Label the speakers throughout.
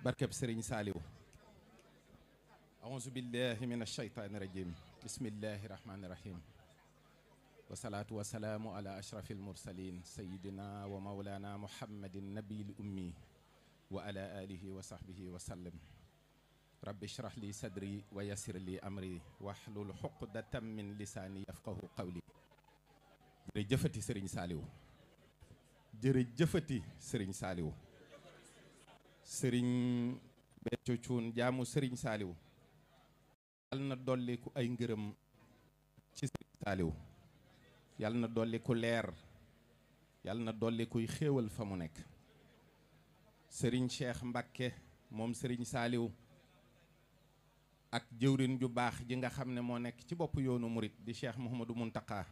Speaker 1: barkeb Sëriñ Saaliw auzu billahi min ashaytaani rajim bismillahi rahmaani rahim wasalaatu wasalaamu ala ashrafil mursalin sayidina wa maulana muhammadin nabil ummi wa ala alihi wa sahbihi wa sallam rabbi shrah li sadri wa yassir li amri wahlul uqdatam min lisaani yafqahu qawli jërëjëfati Sëriñ Saaliw jërëjëfati Sëriñ Saaliw Sëriñ Béthio Thioune jaamu Sëriñ Saaliw yal na dolliku ay ngërëm ci Sëriñ Saaliw yal na dolliku leer yal na dollikuy xéewal fa mu nekk Sëriñ Cheikh Mbacké moom Sëriñ Saaliw ak jëwrin ju baax ji nga xam ne moo nekk ci bopp yoonu murit di Cheikh Mouhamadou Mountakha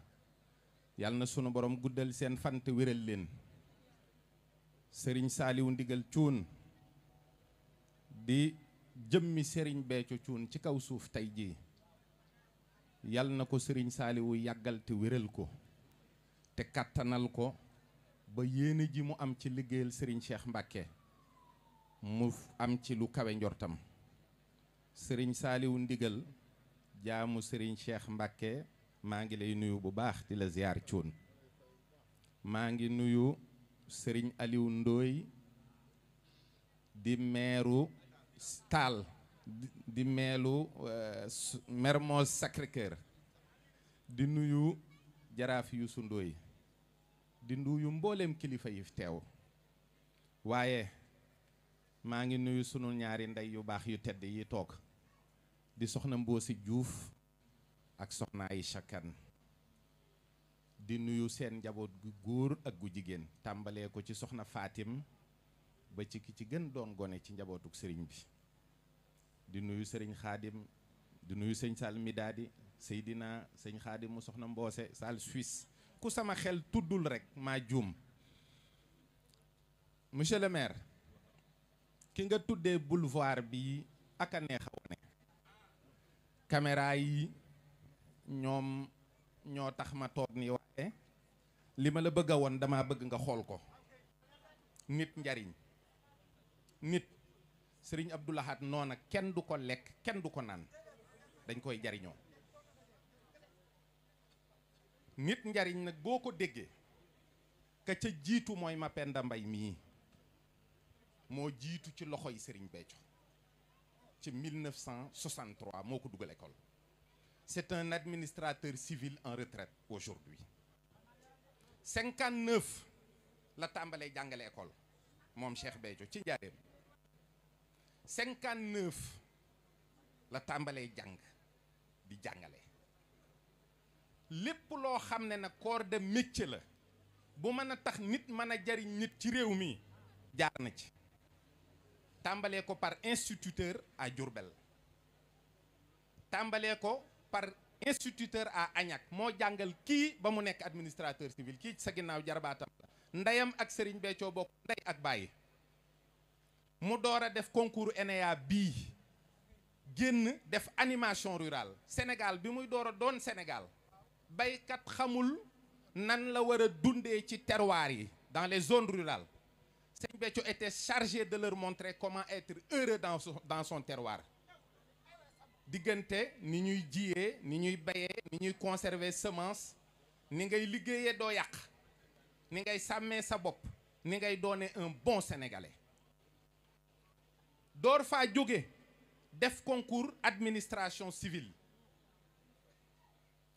Speaker 1: yal na sunu borom guddal seen fan te wéral leen Sëriñ Saaliw Ndigal Thioune di jëmmi Sëriñ Béthio Thioune ci kaw suuf tey jii yal na ko Sëriñ Saaliwu yàggal te wéral ko te kàttanal ko ba yéene ji mu am ci liggéeyal Sëriñ Cheikh Mbacké mu am ci lu kawe njortam Sëriñ Saaliwu Ndigal jaamu Sëriñ Cheikh Mbacké maa ngi lay nuyu bu baax di la ziyaar Thioune maa ngi nuyu Sëriñ Aliou Ndoye di meeru Taal di meelu Mermoz Sacré-Cœur di nuyu jaraaf Youssou Ndoye di nuyu mboolem kilifa yi fi teew waaye maa ngi nuyu sunu ñaari ndey yu baax yu tedd yi toog di soxna Mboosi Diouf ak soxna Aïcha Kane di nuyu seen njaboot gu góor ak gu jigéen tàmbalee ko ci soxna Fatim ba ci ki ci gën doon gone ci njabootuk sëriñ bi di nuyu sëriñ Xaadim di nuyu sëñ Sall Midaadi Seydina sëñ Xaadim mu soxna Mboose Sall Suisse ku sama xel tuddul rek maa juum monsieur le maire ki nga tuddee boulevard bi ak a neex a wone caméra yi ñoom ñoo tax ma toog ni waaye li ma la bëgg a woon dama bëgg nga xool ko nit njariñ nit Sëriñ Abdou Lahad noona kenn du ko lekk kenn du ko naan dañ koy jariñoo nit njariñ nag boo ko déggee ka ca jiitu mooy Mapenda Mbay mii moo jiitu ci loxoy Sëriñ Béthio ci 1963 moo ko dugal école c'est un administrateur civil en retraite aujourd'hui 59 la tàmbalee jàngale école moom Cheikh Béthio ci njaareem 59 la tàmbalee jàng di jàngale lépp loo xam ne nag corps de métier la bu mën a tax nit mën a jariñ nit ci réew mi jaar na ci tàmbalee ko par instituteur à Diourbel tàmbalee ko par instituteur à Agnac moo jàngal kii ba mu nekk administrateur civil kii ci sa ginnaaw jarbaatam la ndeyam ak Serigne Béthio bokk ndey ak bàyyi mu door a def concours ENEA bii génn def animation rurale Sénégal bi muy door a doon Sénégal baykat xamul nan la war a dundee ci terroir yi dans les zones rurales Serigne Béthio était chargé de leur montrer comment être heureux dans son terroir diggante ni ñuy jiyee ni ñuy bayee ni ñuy conserver semence ni ngay liggéeyee doo yàq ni ngay sàmmee sa bopp ni ngay doone un bon sénégalais door faa jóge def concours administration civile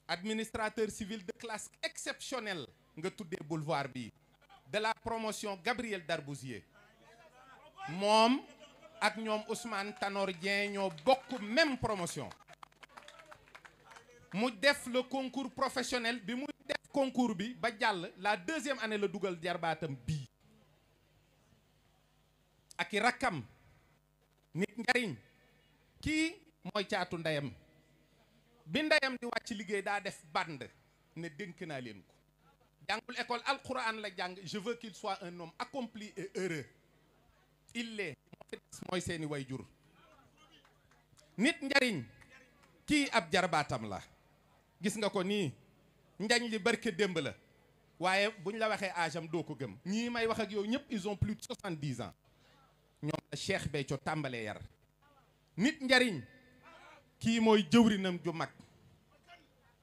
Speaker 1: administrateur civil de classe exceptionnelle nga tuddee boulevard bi de la promotion Gabriel Darbouzier moom ak ñoom Ousmane Tanor Dieng ñoo bokk même promotion mu def le concours professionnel bi muy def concours bi ba jàll la deuxième année la dugal jarbaatam bii ak i rakkam nit njariñ kii mooy caatu ndeyam bi ndeyam di wàcc liggéey daa def band ne dénk naa leen ko jàngul école alquran la jàng je veux qu'il soit un homme accompli et heureux il l'est mooy seeni way jur nit njariñ kii ab jarbaatam la gis nga ko nii njañ li barke démb la waaye buñ la waxee âge am doo ko gëm ñii may wax ak yow ñëpp ils ont plus de 70 ans ñoom Cheikh Béthio tàmbalee yar nit njariñ kii mooy jëwrinam ju mag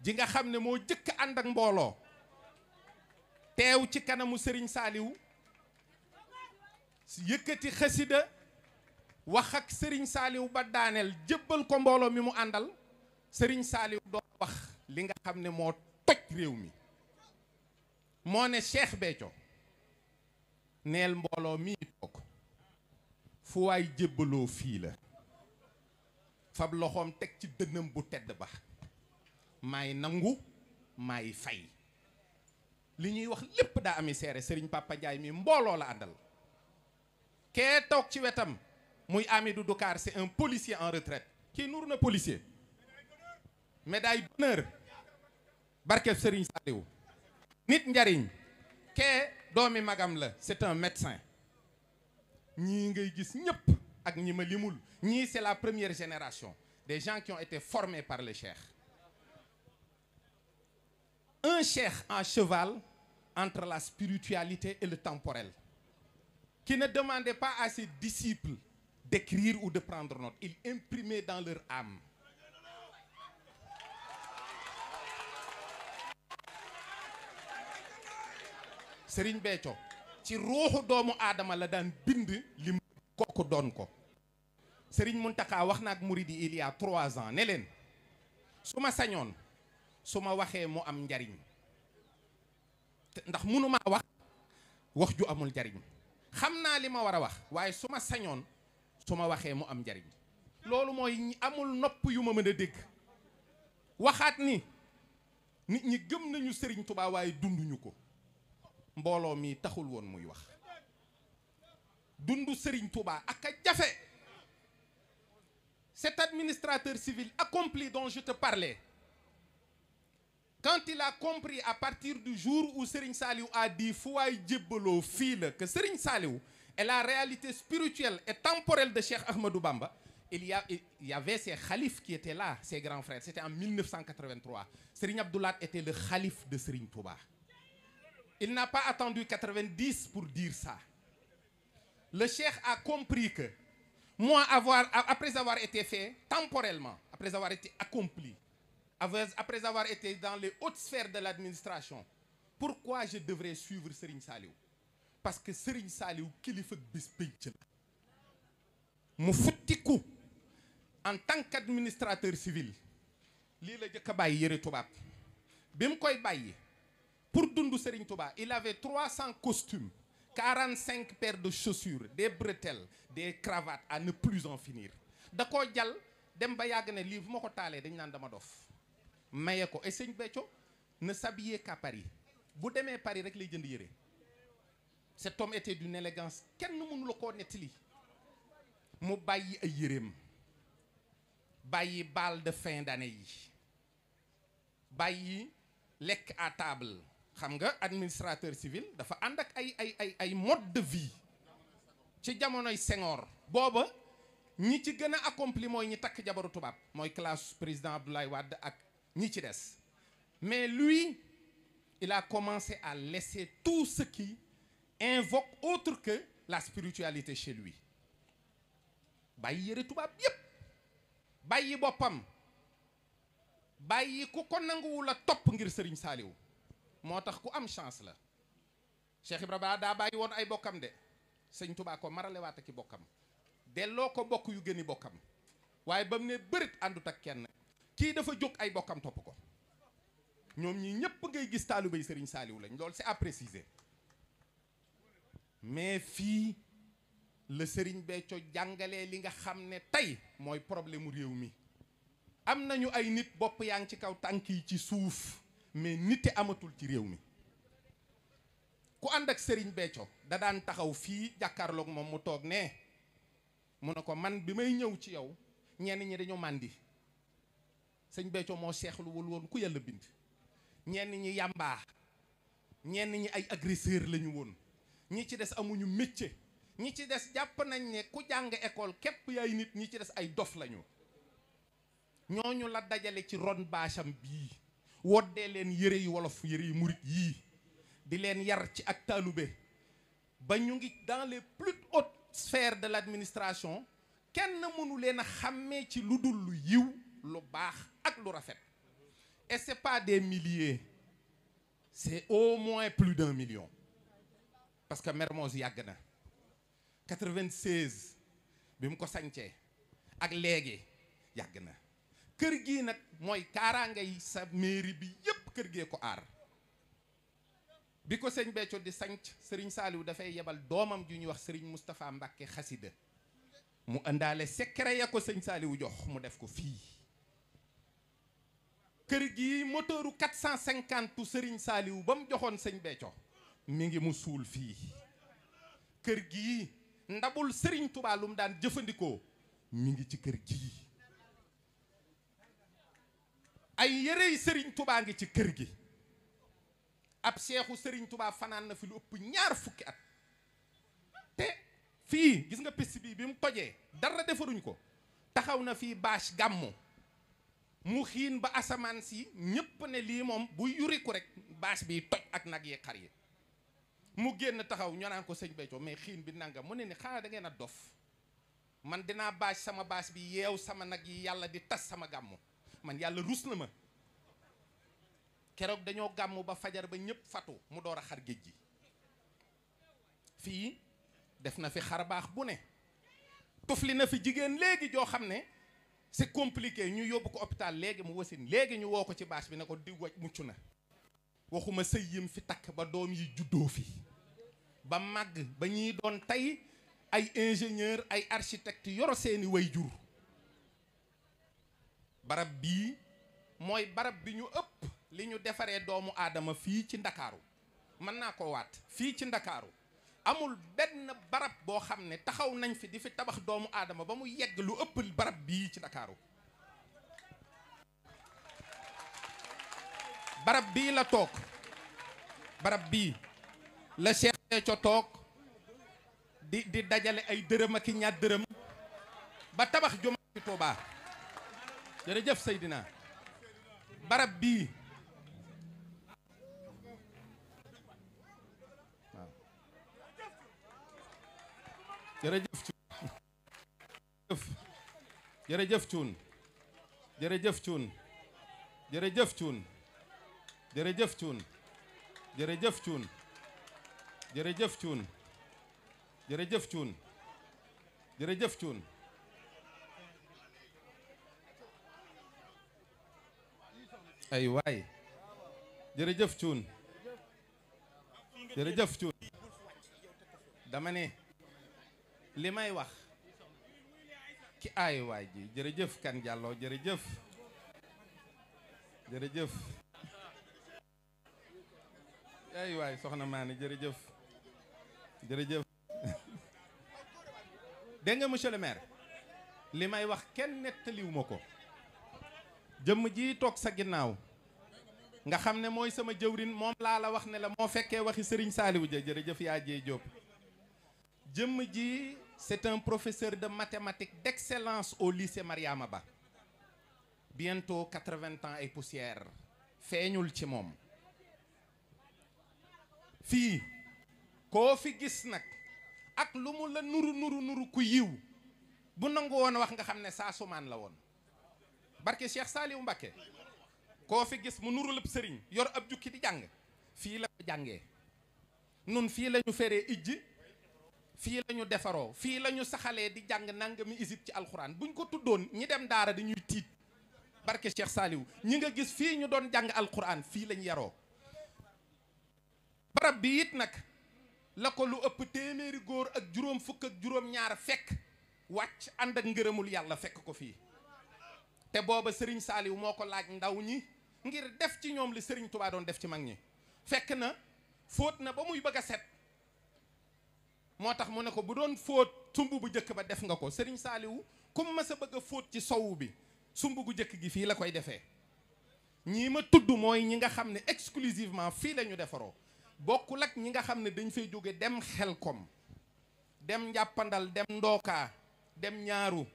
Speaker 1: ji nga xam ne moo jëkk ànd ak mbooloo teew ci kanamu Serigne Saliou yëkkati xasida wax ak Serigne Saliou ba daaneel jébbal ko mbooloo mi mu àndal Serigne Saliou doon wax li nga xam ne moo toj réew mi moo ne Cheikh Béthio neel mbooloo mii toog fu waay jébbaloo fii la fab loxoom teg ci dënnam bu tedd ba maay nangu maay fay li ñuy wax lépp daa ami seere Serigne Papa Ndiaye mi mbooloo la àndal kee toog ci wetam muy Amidou Doucar c'est un policier en retraite kii nur na policier médaille d'honneur barkeb Serigne Saliou nit njariñ kee doomi magam la c'est un médecin ñii ngay gis ñëpp ak ñi ma limul ñii c'est la première génération des gens qui ont été formés par le cheikh un cheikh en cheval entre la spiritualité et le temporel qui ne demandait pas à ses disciples d'écrire ou de prendre note il imprimait dans leur âme Serigne Béthio ci ruuxu doomu aadama la daan bind li mu kooku doon ko Serigne Mountakha wax na ak murid yi il y a 3 ans ne leen su ma sañoon su ma waxee mu am njariñ ndax mënumaa wax ju amul njariñ xam naa li ma war a wax waaye su ma sañoon su ma waxee mu am njariñ loolu mooy amul nopp yu ma mën a dégg waxaat ni nit ñi gëm nañu Serigne Touba waaye dunduñu ko mbooloo mi taxul woon muy wax dundu Serigne Touba ak a jafe cet administrateur civil accompli dont je te parlais quand il a compris à partir du jour où Serigne Saliou a dit fu waay jébbaloo fii la que Serigne Saliou est la réalité spirituelle et temporelle de Cheikh Ahmadou Bamba il y avait ces khalifes qui étaient là ses grands frères c'était en 1983 Serigne Abdou Lahad était le khalife de Serigne Touba. Il n'a pas attendu 90 pour dire ça. Le cheikh a compris que moi, après avoir été fait temporellement, après avoir été accompli, après avoir été dans les hautes sphères de l'administration, pourquoi je devrais suivre Serigne Saliou? Parce que Serigne Saliou kilifa bis pénc la mu futtiku en tant qu'administrateur civil lii la jëkk a bàyyi yëre tubaab bi mu koy bàyyi pour dundu Serigne Touba il avait 300 costumes 45 paires de chaussures des bretelles des cravates à ne plus en finir da koo jal dem ba yàgg ne lii bu ma ko taalee dañ naan dama dof maye ko et Serigne Béthio ne s'habillait qu'à Paris bu demee Paris rek lay jënd yére cet homme était d'une élégance kenn mënu la koo nettali mu bàyyi ay yéreem bàyyi bal de fin d'année yi bàyyi lekk à table xam nga administrateur civil dafa ànd ak ay mode de vie ci jamonoy Senghor booba ñi ci gën a accompli mooy ñi takk jabaru tubaab mooy classe président Abdoulaye Wade ak ñi ci des mais lui il a commencé à laisser tout ce qui invoque autre que la spiritualité chez lui bàyyi yëre tubaab yépp bàyyi boppam bàyyi ku ko nanguwul a topp ngir Serigne Saliou moo tax ku am chance la Cheikh Ibrahima daa bàyyi woon ay bokkam de Sëñ Touba ko maralewaat ki bokkam delloo ko bokk yu gëni bokkam waaye ba mu ne bërit àndut ak kenn kii dafa jóg ay bokkam topp ko ñoom ñi ñépp ngay gis taalibey Serigne Saliou lañ loolu c'est à préciser mais fii le Serigne Béthio jàngalee li nga xam ne tey mooy problème mu réew mi am nañu ay nit bopp yaa ngi ci kaw tànk yi ci suuf mais nite amatul ci réew mi ku ànd ak Serigne Béthio da daan taxaw fii jàkkaarloog moom mu toog ne mu ne ko man bi may ñëw ci yow ñenn ñi dañoo màndi Serigne Béthio moo seexluwul woon ku yàlla bind ñenn ñi yàmbaa ñenn ñi ay agresseur lañu woon ñi ci des amuñu métier ñi ci des jàpp nañ ne ku jàng école képp yaay nit ñi ci des ay dof lañu ñooñu la dajale ci ron baasam bii woddee leen yëre yu wolof yëre yu murit yii di leen yar ci ak taalube ba ñu ngi dans les plus hautes sphère de l'administration kenn mënu leen a xàmmee ci lu dul lu yiw lu baax ak lu rafet et c'est pas des milliers c'est au moins plus d'1 million parce que Mermoz yàgg na 96 bi mu ko sañcee ak léegi yàgg na kër gii nag mooy kaaraangay sa mairie bi yépp kër gee ko aar bi ko sëñ Béthio di sanc sëriñ Saliou dafay yebal doomam ju ñuy wax sëriñ Moustapha Mbacké xasida mu indaale secret ya ko sëñ Saliou jox mu def ko fii kër gi moteuru 450 sëriñ Saliou ba mu joxoon sëñ Béthio mi ngi mu suul fii kër gi ndabul sëriñ Touba lu mu daan jëfandikoo mi ngi ci kër gi ay yërey sëriñ Touba ngi ci kër gi ab seexu sëriñ Touba fanaan na fi lu ëpp 20 fukki at te fii gis nga piste bi mu tojee dara defaruñ ko taxaw na fii bâche gàmmu mu xiin ba asamaan si ñépp ne lii moom bu yuriku rek bâche bi toj ak nag yi xar yi mu génn taxaw ñu naan ko sëñ Béthio mais xiin bi nangam mu ne ni xanaa da ngeen a dof man dinaa bâche sama bâche bi yeew sama nag yi yàlla di tas sama gàmmu man yàlla rus na ma keroog dañoo gàmmu ba fajar ba ñëpp fatu mu door a xar géej gi fii def na fi xar baax bu ne tufli na fi jigéen léegi joo xam ne c'est compliqué ñu yóbbu ko hôpital léegi mu wasin léegi ñu woo ko ci bâche bi ne ko di waj mucc na waxuma sëy yim fi takk ba doom yi juddoo fi ba màgg ba ñuy doon tey ay ingénieur ay architecte yoro seeni way jur barab bii mooy barab bi ñu ëpp li ñu defaree doomu aadama fii ci ndakaaru mën naa ko waat fii ci ndakaaru amul benn barab boo xam ne taxaw nañ fi di fi tabax doomu aadama ba mu yegg lu ëpp barab bii ci ndakaaru barab bii la toog barab bii la Cheikh Béthio toog di dajale ay dërëm ak i ñaar dërëm ba tabax jumaa ci Tuubaa jërëjëf Seydina barab bii waaw jërëjëf Cuun jërëjëf Cuun jërëjëf Cuun jërëjëf Cuun jërëjëf Cuun jërëjëf Cuun jërëjëf Cuun jërëjëf Cuun ay waay jërëjëf Cuun jërëjëf Cuun dama ne li may wax ki ay waay ji jërëjëf Kan Jàlloo jërëjëf jërëjëf ay waay soxna Maani jërëjëf jërëjëf dégg nga monsieur le maire li may wax kenn nettaliwu ma ko jëmm ji toog sa ginnaaw nga xam ne mooy sama jëwrin moom laa la wax ne la moo fekkee waxi Serigne Saliou ja jërëjëf yaa jee Diop jëmm ji c'est un professeur de mathématiques d'excellence au lycée Mariama Ba bientôt 80 ans et poussière feeñul ci moom fii koo fi gis nag ak lu mu la nuru ku yiw bu nangu woon wax nga xam ne saa sumaan la woon barke Cheikh Saliou Mbacké koo fi gis mu nuru lépp sëriñ yor ab jukki di jàng fii la ko jàngee nun fii la ñu feree ijji fii la ñu defaroo fii la ñu saxalee di jàng nangami isib ci alxuraan buñ ko tuddoon ñi dem daara dañuy tiit barke Cheikh Saliou ñi nga gis fii ñu doon jàng alxuraan fii lañ yaroo barab bi it nag la ko lu ëpp téeméeri góor ak juróom fukk ak juróom ñaar fekk wàcc ànd ak ngërëmul yàlla fekk ko fii te booba Serigne Saliou moo ko laaj ndaw ñi ngir def ci ñoom li Serigne Touba doon def ci mag ñi fekk na fóot na ba muy bëgg a set moo tax mu ne ko bu doon fóot sumb bu njëkk ba def nga ko Serigne Saliou comme ma sa bëgg a fóot ci sowu bi sumb gu njëkk gi fii la koy defee ñii ma tudd mooy ñi nga xam ne exclusivement fii la ñu defaroo bokkul ak ñi nga xam ne dañ fay jóge dem Xelkom dem njàppandal dem ndookaa dem ñaaru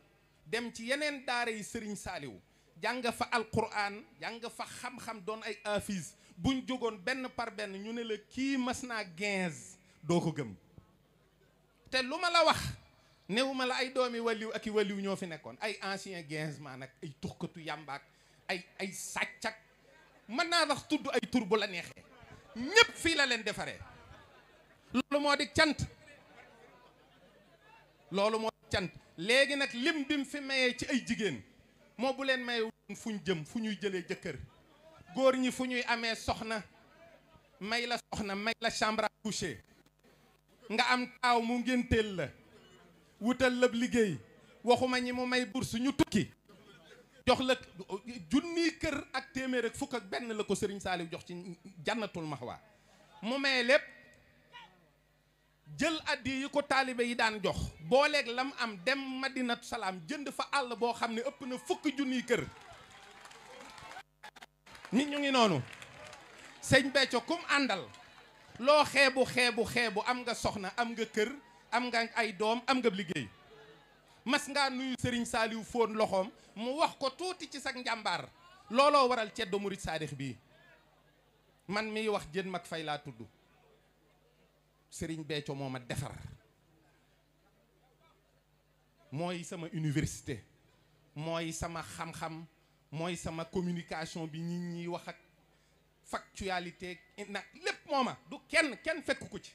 Speaker 1: dem ci yeneen daara yi Serigne Saliou jàng fa alquran jàng fa xam-xam doon ay afis buñ jógoon benn par benn ñu ne la kii mas naa 15 doo ko gëm te lu ma la wax newuma la ay doomi waliw ak i waliw ñoo fi nekkoon ay ancien Gainsman nag ay tuxkatu yàmbaak ay sàccak mën naa wax tudd ay tur bu la neexee ñépp fii la leen defaree loolu moo di cant loolu moo di cant léegi nag lim bi mu fi mayee ci ay jigéen moo bu leen mayee fu ñu jëm fu ñuy jëlee jëkkër góor ñi fu ñuy amee soxna may la soxna may la chambre à coucher nga am taaw mu ngénteel la wutal la liggéey waxuma ñi mu may bourse ñu tukki jox la junni kër ak téeméer ak fukk ak benn la ko Serigne Saliou jox ci jannatul maxwa mu may lépp jël addi yi ko taalibe yi daan jox booleeg lam am dem Madinatu Salaam jënd fa àll boo xam ne ëpp na fukki junniy kër nit ñu ngi noonu sëñ Béthio kum àndal loo xeebu am nga soxna am nga kër am nga ay doom am nga liggéey mas ngaa nuyu Serigne Saliou fóon loxoom mu wax ko tuuti ci sag njàmbaar looloo waral ceddo murit saadix bii man miy wax jën mag fay laa tudd Serigne Béthio moo ma defar mooy sama université mooy sama xam-xam mooy sama communication bi nit ñi wax ak factualité nag lépp mooma du kenn fekk ko ci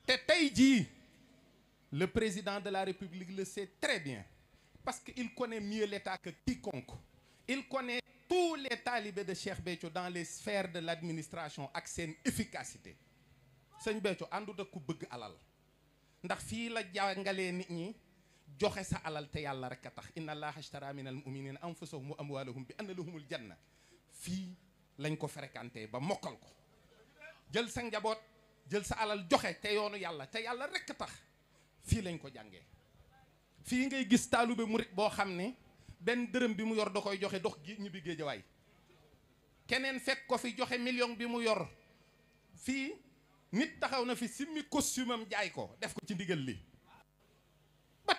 Speaker 1: te tey jii le président de la République le sait très bien parce que il connaît mieux l'État que quiconque il connaît tous les talibés de Cheikh Béthio dans les sphères de l'administration ak seen efficacité sëñ Béthio àndut ak ku bëgg alal ndax fii la jàngalee nit ñi joxe sa alal te yàlla rek a tax inna allaha ashtara min al muminina anfusahum wa amwalahum bi anna lahumul janna fii lañ ko fréquenté ba mokkal ko jël sa njaboot jël sa alal joxe te yoonu yàlla te yàlla rek a tax fii lañ ko jàngee fii ngay gis taalube murit boo xam ne benn dërëm bi mu yor da koy joxe dox gi ñibbi géejawaay keneen fekk ko fi joxe million bi mu yor fii nit taxaw na fi simmi costume am jaay ko def ko ci ndigal li ba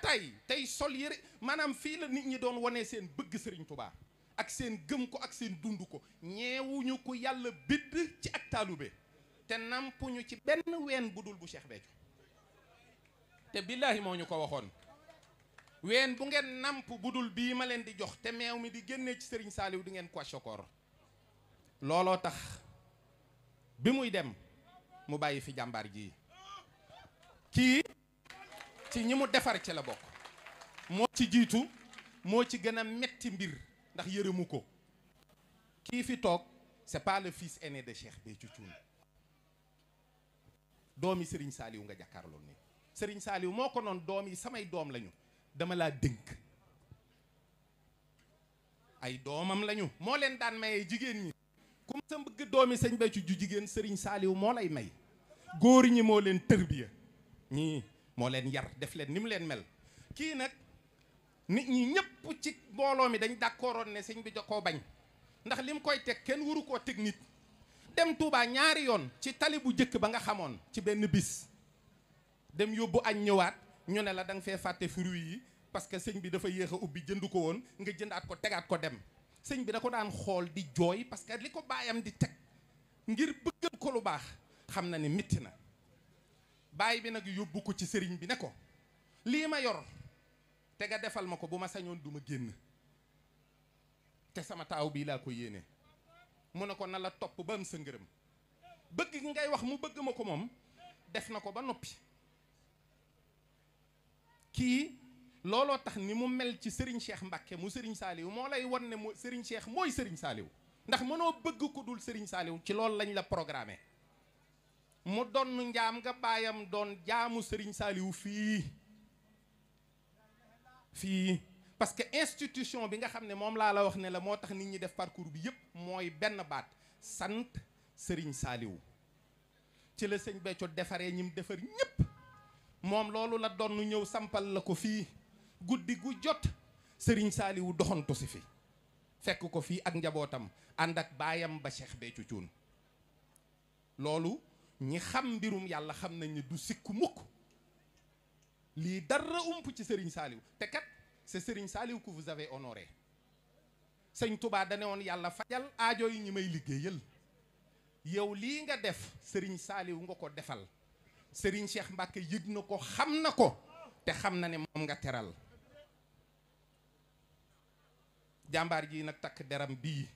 Speaker 1: tey sol yëre maanaam fii la nit ñi doon wane seen bëgg Serigne Touba ak seen gëm ko ak seen dund ko ñeewuñu ko yàlla bidd ci ak taalube te nampuñu ci benn ween bu dul bu Cheikh Béthio te billaahi moo ñu ko waxoon ween bu ngeen namp bu dul bii ma leen di jox te meew mi di génnee ci Serigne Saliou di ngeen ko sokor looloo tax bi muy dem mu bàyyi fi jàmbaar ji kii ci ñi mu defar ci la bokk moo ci jiitu moo ci gën a metti mbir ndax yërëmu ko kii fi toog c'est pas le fils aîné de Cheikh Béthio Thioune doomi Serigne Saliou nga jàkkaarloon ni Serigne Saliou moo ko noon doom yi samay doom lañu dama laa dénk ay doomam lañu moo leen daan mayee jigéen ñi ku ma sa bëgg doomi sëñ Béthio ju jigéen Serigne Saliou moo lay may góor ñi moo leen tërbiya ñii moo leen yar def leen ni mu leen mel kii nag nit ñi ñëpp ci mbooloo mi dañ d'accordoon ne sëñ bi da koo bañ ndax lim koy teg kenn waru koo teg nit dem Touba ñaari yoon ci tali bu jëkk ba nga xamoon ci benn bis dem yóbbu añ ñëwaat ñu ne la da nga fee fàtte fruits yi parce que sëñ bi dafa yéex a ubbi jënd ko woon nga jëndaat ko tegaat ko dem sëñ bi da ko daan xool di jooy parce que li ko baayam di teg ngir bëggal ko lu baax xam na ne mitti na baay bi nag yóbbu ko ci sëriñ bi ne ko lii ma yor te nga defal ma ko bu ma sañoon du ma génn te sama taaw bii laa ko yéene mu ne ko na la topp ba am sa ngërëm bëgg ngay wax mu bëgg ma ko moom def na ko ba noppi kii looloo tax ni mu mel ci Serigne Cheikh Mbacké mu Serigne Saliou moo lay won ne mu Serigne Cheikh mooy Serigne Saliou ndax mënoo bëgg ko dul Serigne Saliou ci loolu lañ la programmé mu doon njaam nga baayam doon jaamu Serigne Saliou fii parce que institution bi nga xam ne moom laa la wax ne la moo tax nit ñi def parcours bi yëpp mooy benn baat sant Serigne Saliou ci la sëñ Béthio defaree ñi mu defar ñëpp moom loolu la doon ñëw sampal la ko fii guddi gu jot Serigne Saliou doxantu si fi fekk ko fii ak njabootam ànd ak baayam ba Cheikh Béthio Thioune loolu ñi xam mbirum yàlla xam nañ ne du sikku mukk lii dara ump ci Serigne Saliou te kat c'est Serigne Saliou que vous avez honoré sëñ Touba dane woon yàlla fajal aajo yi ñi may liggéeyal yow lii nga def Serigne Saliou nga ko defal Serigne Cheikh Mbacke yëg na ko xam na ko te xam na ne moom nga teral jàmbaar ji nag takk deram bii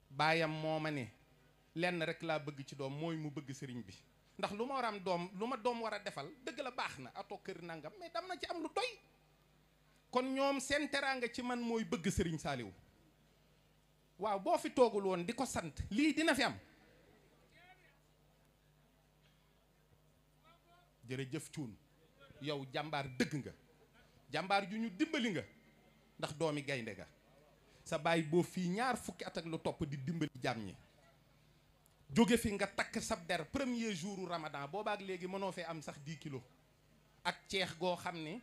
Speaker 1: baayam moo ma ne lenn rek laa bëgg ci doom mooy mu bëgg sëriñ bi ndax lu ma war am doom lu ma doom war a defal dëgg la baax na atoo kër nangam mais dam na ci am lu doy kon ñoom seen teraanga ci man mooy bëgg sëriñ Saaliw waaw boo fi toogul woon di ko sant lii dina fi am jërëjëf cuun yow jàmbaar dëgg nga jàmbaar ju ñu dimbali nga ndax doomi gaynde ga sa baay boo fii ñaar fukki at ak lu topp di dimbali jàmm ñi jóge fi nga takk sab der premier jouru ramadan boobaak léegi mënoo fee am sax 10 kilos ak ceex goo xam ne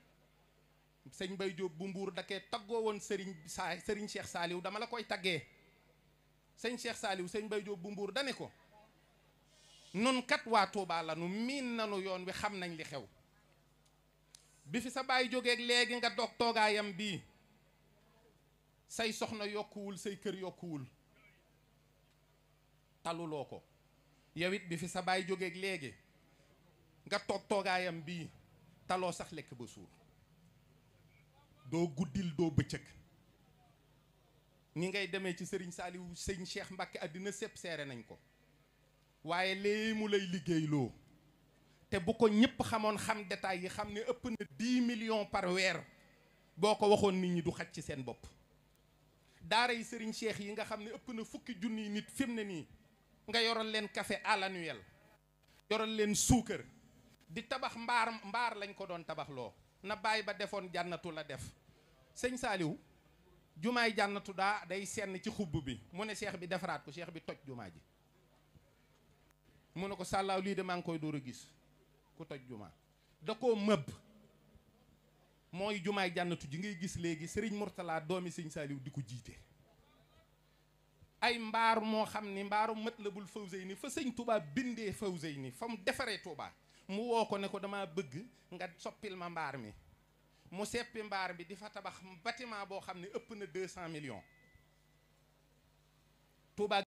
Speaker 1: sëñ Bay Jóob bu Mbuur dakee taggoo woon sëriñ Cheikh Saaliw dama la koy taggee sëñ Cheikh Saaliw sëñ Bay Jóob bu Mbuur dane ko nun kat waa Tuubaa la nu miin nanu yoon wi xam nañ li xew bi fi sa baay jógeeg léegi nga dog toogaayam bii say soxna yokkuwul say kër yokkuwul taluloo ko yow it bi fi sa baay jógeeg léegi nga toog toogaayam bii taloo sax lekk ba suur doo guddil doo bëccëg ni ngay demee ci sëriñ Saaliw sëñ Cheikh Mbacke àddina sépp seere nañ ko waaye léegi mu lay liggéeyloo te bu ko ñëpp xamoon xam détails yi xam ne ëpp na 10 millions par weer boo ko waxoon nit ñi du xaj ci seen bopp daara yi sëriñ Cheikh yi nga xam ne ëpp na fukki junniy nit fi mu ne nii nga yoral leen café à l'annuel yoral leen suukar di tabax mbaar lañ ko doon tabaxloo na bàyyi ba defoon jànnatu la def sëñ Saaliw jumaay jànnatu day senn ci xubb bi mu ne cheikh bi defaraat ko cheikh bi toj jumaa ji mu ne ko sàllaaw lii de maa ngi koy door a gis ku toj jumaa da koo mëbb mooy jumaay jànnatu ji ngay gis léegi sëriñ Murtala doomi sëñ Saaliw di ko jiite ay mbaar moo xam ni mbaaru Matlabul Fawzayni fa sëñ Touba bindee Fawzayni fa mu defaree Touba mu woo ko ne ko dama bëgg nga soppil ma mbaar mi mu seppi mbaar bi di fa tabax bâtiment boo xam ne ëpp na 200 millions Touba